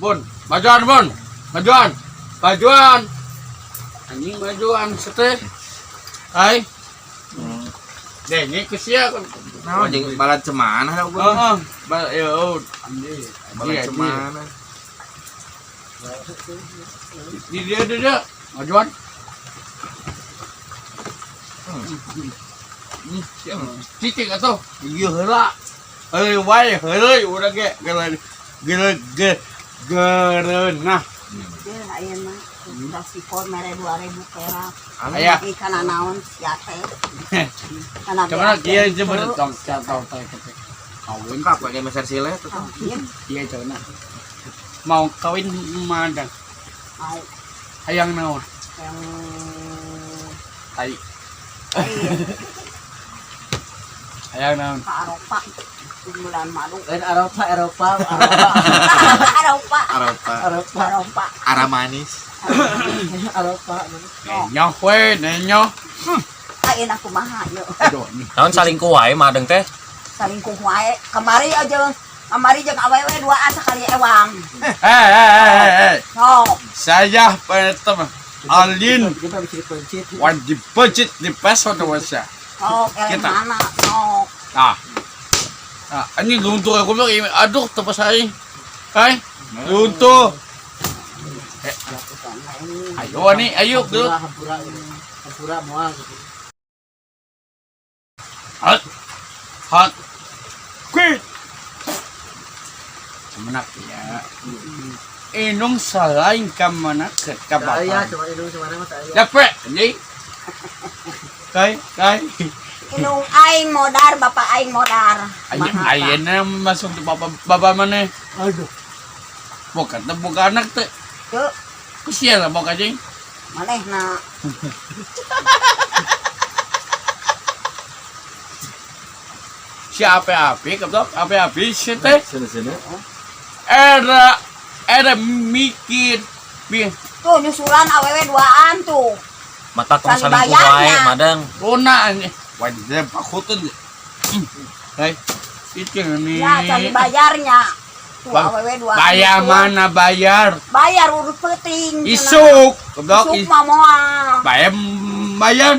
Bun, majuan, Bun. Majuan. Majuan. Anjing, majuan sete. Hai. Denge ku sia. Naon jeung balad cemana da gua. Heeh. Ba yo anjing. Balad cemana. Di dia di dia. Majuan. Cicing atuh. Ieu heula. Heuy wae, heureuy urang ge geuleuh geuleuh ge geureunah. Ye, ayeuna sikor mere 2000 perak. Aya. Ih, kana naon sia teh? Kana Cuman beak kieu teh. jeung tong tong tong teh. Kawin Lengkap pakai meser silet tuh. Kawin. Iya cenah. Mau kawin madang. Mau. Hayang naon? Yang Tai. Iya. Hayang naon? Ka Eropa. Bulan madu. Lain Eropa, Eropa, Eropa. Eropa. Eropa. Eropa. Eropa. Arah manis. Eropa. Nenyoh we, nenyoh. Ayeuna kumaha yeuh? Aduh, Naon salingkuh wae madeng teh? Salingkuh wae. Kamari aja. Kamari jeung awewe duaan sakali ewang. Eh, eh, eh, eh. Sok. Saya petem Alin Kita bisa dipencit. Wajib pecit di peso wasa. Sok eleh Kita. mana sok. Nah. Nah, ini luntur aku bilang, ini, aduh, tepas aing. Hai, luntur. Eh, ayo nih, ayo gelut. Hampura, hampura moal gitu. Hot. Hot. Quit. Semenak ya. Inung salain ka mana ke ka Saya bapak. cuma indung cuma mah saya. Dapet, anjing. Kai, kai. Indung aing modar, bapak aing modar. Ayo, ayeuna masuk ke bapak bapak mana? Aduh. Bukan teh bukan anak teh. Teu. Kusia lah bok anjing. Manehna. Si ape-ape goblok, ape-ape si teh. Sini-sini. Era era mikir. Bi Tuh nyusulan awewe duaan tuh. Mata tong Saling salingkuh wae bayarnya. madeng. lona anjing. Wah, dia pakutan. Hai. Itu nih. Ya, cari bayarnya. Tuh Bang, awewe duaan. Bayar nyusul. mana bayar? Bayar urut peuting. Isuk, goblok. Isuk mah moal. Bayar bayar.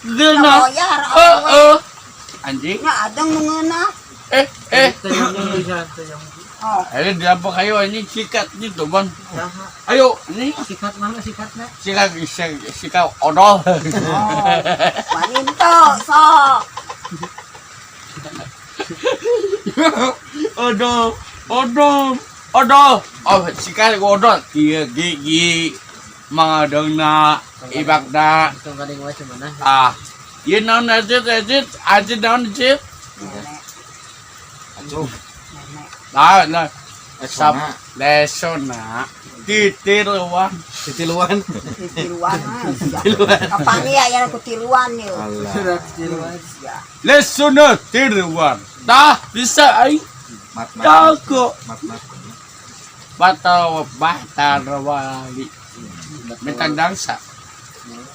Geuna. Bayar Eh awewe. eh. Anjing. Nya adeng nu ngeunah. Eh eh. Teu nyambung bisa, teu nyambung. Oh, Ayo dilampok ayo anjing sikat gitu, Bang. Saha? Ayo, ini Sikat mana sikatna? sikat sikat, sikat odol. Oh. Wani teu sok. Odol, odol, odol. Oh, sikat odol. Iya, gigi mangadengna, ibakna. Tong kadeng wae cemana. Ah, ieu naon aja aja aja naon aja. Aduh. Nah, nah, sap Lesona. lesona titiluan. Titiluan. Tiluan. Kapan ya yang aku tiluan yeuh. Allah. Surat tiluan. Ya. Lesona tiluan. Tah, bisa aing. Mat mat. Jago. Mat mat. Batal batal wali. Minta dangsa.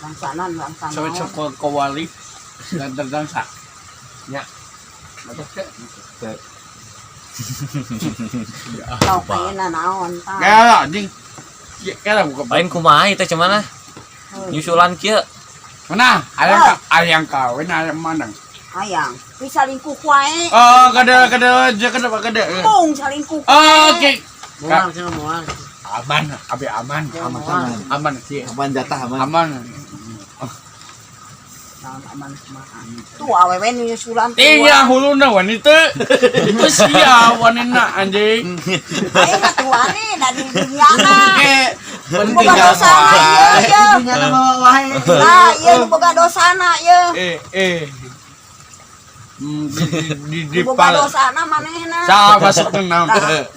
Bangsanan bangsanan. Coba coba kewali dan terdangsa. Ya. Sok ayeuna naon tah. Kela anjing. Kela buka. Lain kumaha ieu teh cemana? Nyusulan kieu. Mana? Ayang kawin ayang mana? Hayang. Bisa salingkuh wae. Oh, kada kada aja kada kada. Pung salingkuh. Oke. Moal cenah moal. Aman, abe aman, Aman aman. aman sih. Aman jatah aman. Aman. Naon aman kumaha. Tuh awewe nu nyusulan tuh. Iya, huluna wanita. Itu sia wanita anjing. Aing mah tuane da di dunyana. Eh, Boga dosana ieu ye. Dunyana mawa wae. Lah ieu nu boga dosana ieu. eh, eh. Di Nu boga pal. dosana manehna. Sa masuk na.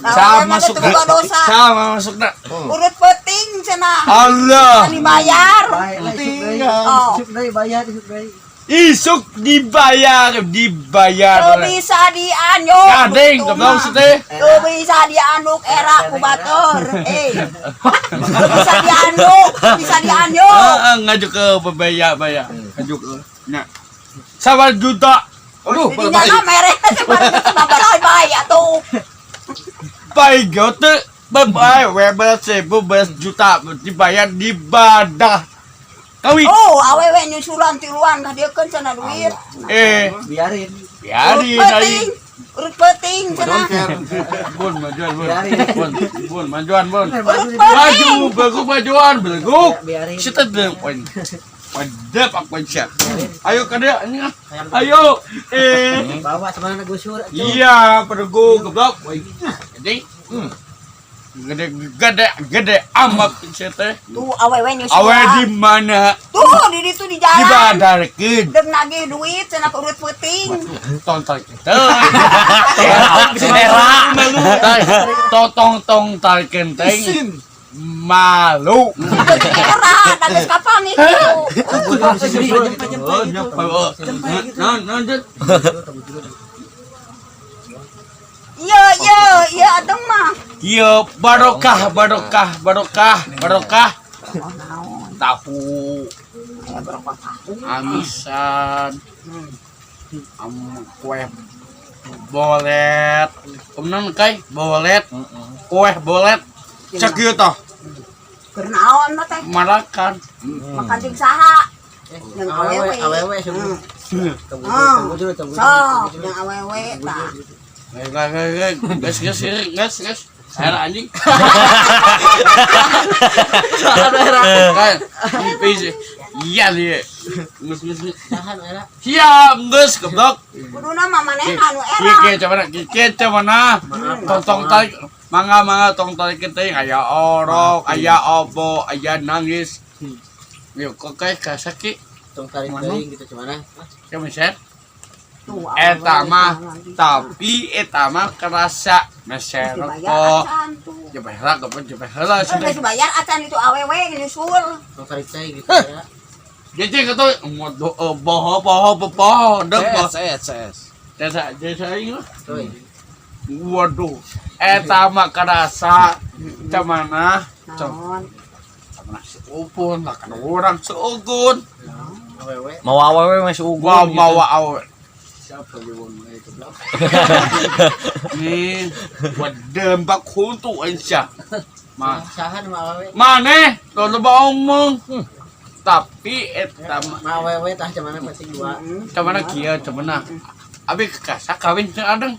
Sa masuk Boga dosa. Sa masuk na. Urut peuting cenah. Allah. Can dibayar. Bae lah isuk deui. Oh. Isuk deui bayar isuk deui. Isuk dibayar, dibayar. Teu bisa dianyuk. Gading, Gitu goblok mah. sih teh. Teu bisa dianduk era ku batur. Eh. Teu bisa dianduk, teu bisa dianduk. Heeh, ngaju ke bebaya baya. Ngaju ke. Nah. Sabar juta. Aduh, Dinya na mere sebar bae atuh. Baik gote. Bye, weber seribu belas juta dibayar di badah. Kawin. Oh, awewe nyusulan tiluan ka dieu keun cenah duit. Eh, Biarin. biarin Urut aing. peuting. Urut peuting cenah. Bun, majuan, bun. Biarin. Bun, bun, majuan, bun. Urut Maju, peuting. beleguk majuan, beleguk. Biarin. Kita deng poin. Wadep aku siap. Ayo kada ini ah. Ayo. Eh. Bawa sama anak gusur. Iya, pergu goblok. Jadi, gede gede gede amat teh. Tuh awewe nyusulan. Awe di mana? Tuh di ditu di Di jalan. badarkeun. Deg nagih duit cenah ke urut peuting. Tonton kita. Era. Totong tong tarikeun teh. Malu. Era, da geus kapan itu. Non non. Iya, iya, iya adeng mah. Iya, barokah, barokah, barokah, barokah. Oh, naon. Tahu, Aya barokah tahu. amisan, am kue bolet. Kemudian kai bolet, kue bolet. Cek ieu toh, Keur naon mah teh? marakan. Makan jeung saha? Jeung Awewe, awewe. awewe semua. Ah. Tunggu dulu, tunggu dulu. Sok, jeung awewe tah. Gas, gas, gas, gas, gas. Saya anjing. Kan, iya nih. Nges, nges, nges. Tahan, era. Siap, nges, goblok. Kuduna mah manehna anu era. Kike coba na, kike coba na. Tong tarik, mangga mangga tong tarik kita aya orok, aya obo, aya nangis. Yuk, kok kayak kasaki, Tong tarik teuing gitu cuman. ya meser. Tuh, Eta mah, tapi eta mah kerasa meser Dibayar kok. acan tuh. Coba heula, goblok, coba heula. Kan geus bayar acan itu awewe nyusul. Tong tarik teuing gitu ya. Jadi kata mau boho boho boho dek boho. CS CS. Desa desa ini lah. Tuh. Waduh, eta mah kerasa cemana? Naon? Cemana seupun lah kan orang seugun. Awewe. Mau awewe masih ugun. Gua gitu. mau awe. Siapa yang mau itu blok? Nih, waduh bak kuntu aja. Ma, Sahan mah awewe. mana? Kalau bawa omong. Tapi eta mah Mah awewe tah cuman penting dua. cemana kieu cemana? Abi kekasa kawin jeung adeng.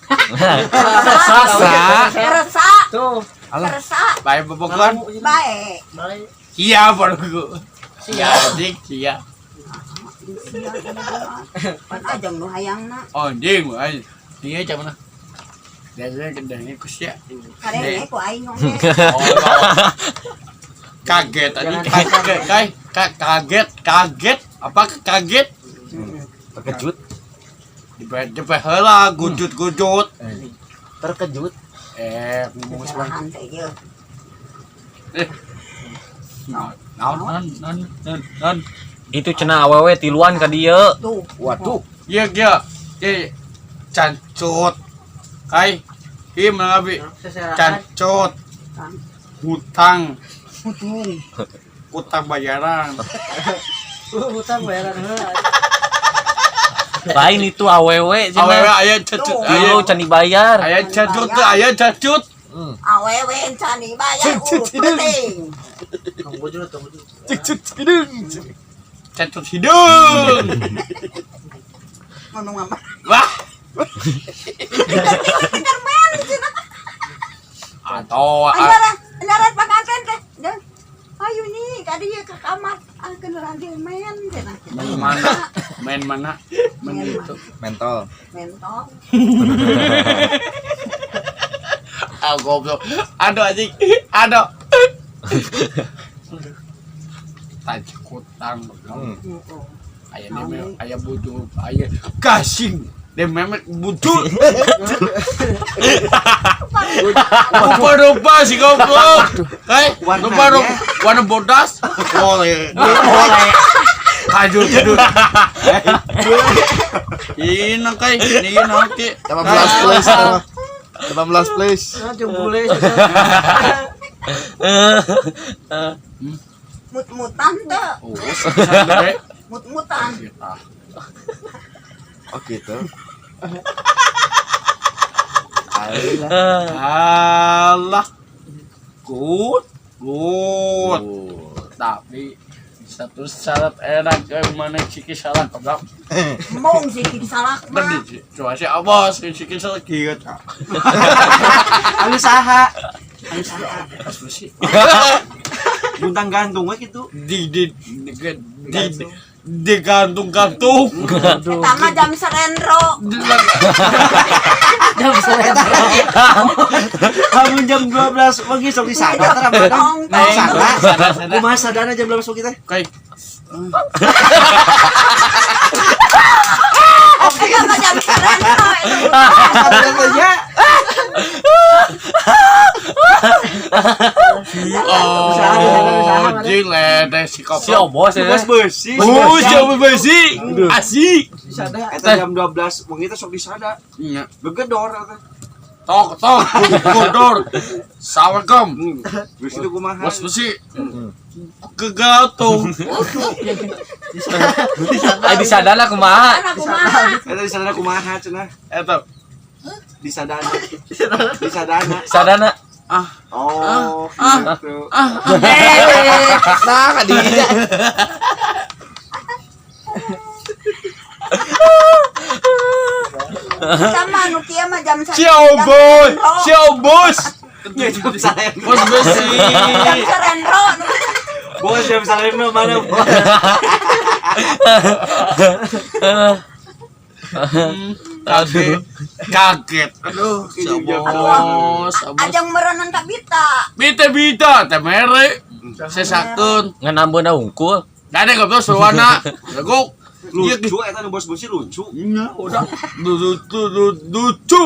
Sasa. Keresa, Tuh. Alah, keresa. bae bobogohan. Bae. Bae. Iya baru gua. Siap. Anjing, iya. Pan ajeng nu hayangna. Anjing, anjing. Dia cemana? Dari kendangnya kusia. Kadenge ku aing oge. Kaget anjing, kaget, kaget, kaget, apa kaget? Terkejut. Dibayar dibayar heula, gujut-gujut. Terkejut. Eh, ngomong seorang. Tahan teh ieu. Eh. Naon, naon, naon, naon, naon. Itu cenah awewe tiluan ka dieu. Tuh. Waduh. Iya, iya. Iya, cancut. Kai, iya mengabi. Seserahan. Cancut. Hutang. Hutang bayaran. Hutang bayaran heula. Lain itu awewe Awewe cenah. aya cacut, Tilu aya can dibayar. aya cacut tuh, aya cacut. Awewe can dibayar urut peuting. Tunggu dulu, tunggu dulu. Cacut hidung. Cacut hidung. Ngomong apa? Wah, Spiderman cenah. atau Andaran, andaran panganten teh. Deung. Ayo nih, ka dieu ka kamar. Ah keun main cenah. mana? Main mana? Main itu. Mentol. Mentol. Ah, goblok. Aduh anjing. Aduh. Taj kutang. Aya deme, aya bujul, aya gasing. Deme bujul. Rupa-rupa si goblok. Hei, rupa-rupa warna bodas. Boleh. Boleh. Kajur tidur. Ini kai, ini nanti. 18 plus. 18 plus. Ah, jembule. Mut-mutan teh. Oh, gede. Mut-mutan. Oh gitu. Alah. Good. Good. Tapi satu syarat enak kayak mana ciki salah goblok. Mong si salak mah. Bener coba si awas ciki salah gitu. Anu saha? Pas besi. Buntang gantung we gitu. Di di di di digantung-gantung. Eta mah jam serenro. Jam selera. Kamu jam 12 wengi sok disada tara Tong Nah, tong. sada. Kumaha sadana jam 12 wengi teh? Kayak Eta mah jam serenro. Eta. Sadana teh nya. oh, jile si Si koplok. obos ya. Bos beusi. Oh, siapa besi? Asik. Disada eta jam 12 wengi teh sok disada. Iya. Begedor eta. Tok tok godor. Assalamualaikum. Geus itu kumaha? Bos besi. Kegantung. Ai disadana kumaha? Ana kumaha? Eta disadana kumaha cenah? Eta. Disadana. Disadana. Sadana. Ah, Oh, gitu. Nah, kadinya. Eta mah nu kieu mah jam Ciao bos, ciao bos. Ya jam salendo. Bos besi. Jam serenro. Bos jam salendo mana bos? Kaget, kaget. Aduh, ciao bos, bos. Ajang merenan ka bita. Bita bita, teh mere. Sesakeun. Ngan nambeuna hungkul. Dade goblok suwana. Legok. Lucu eta nu bos besi lucu. Iya, udah. Lucu, lucu.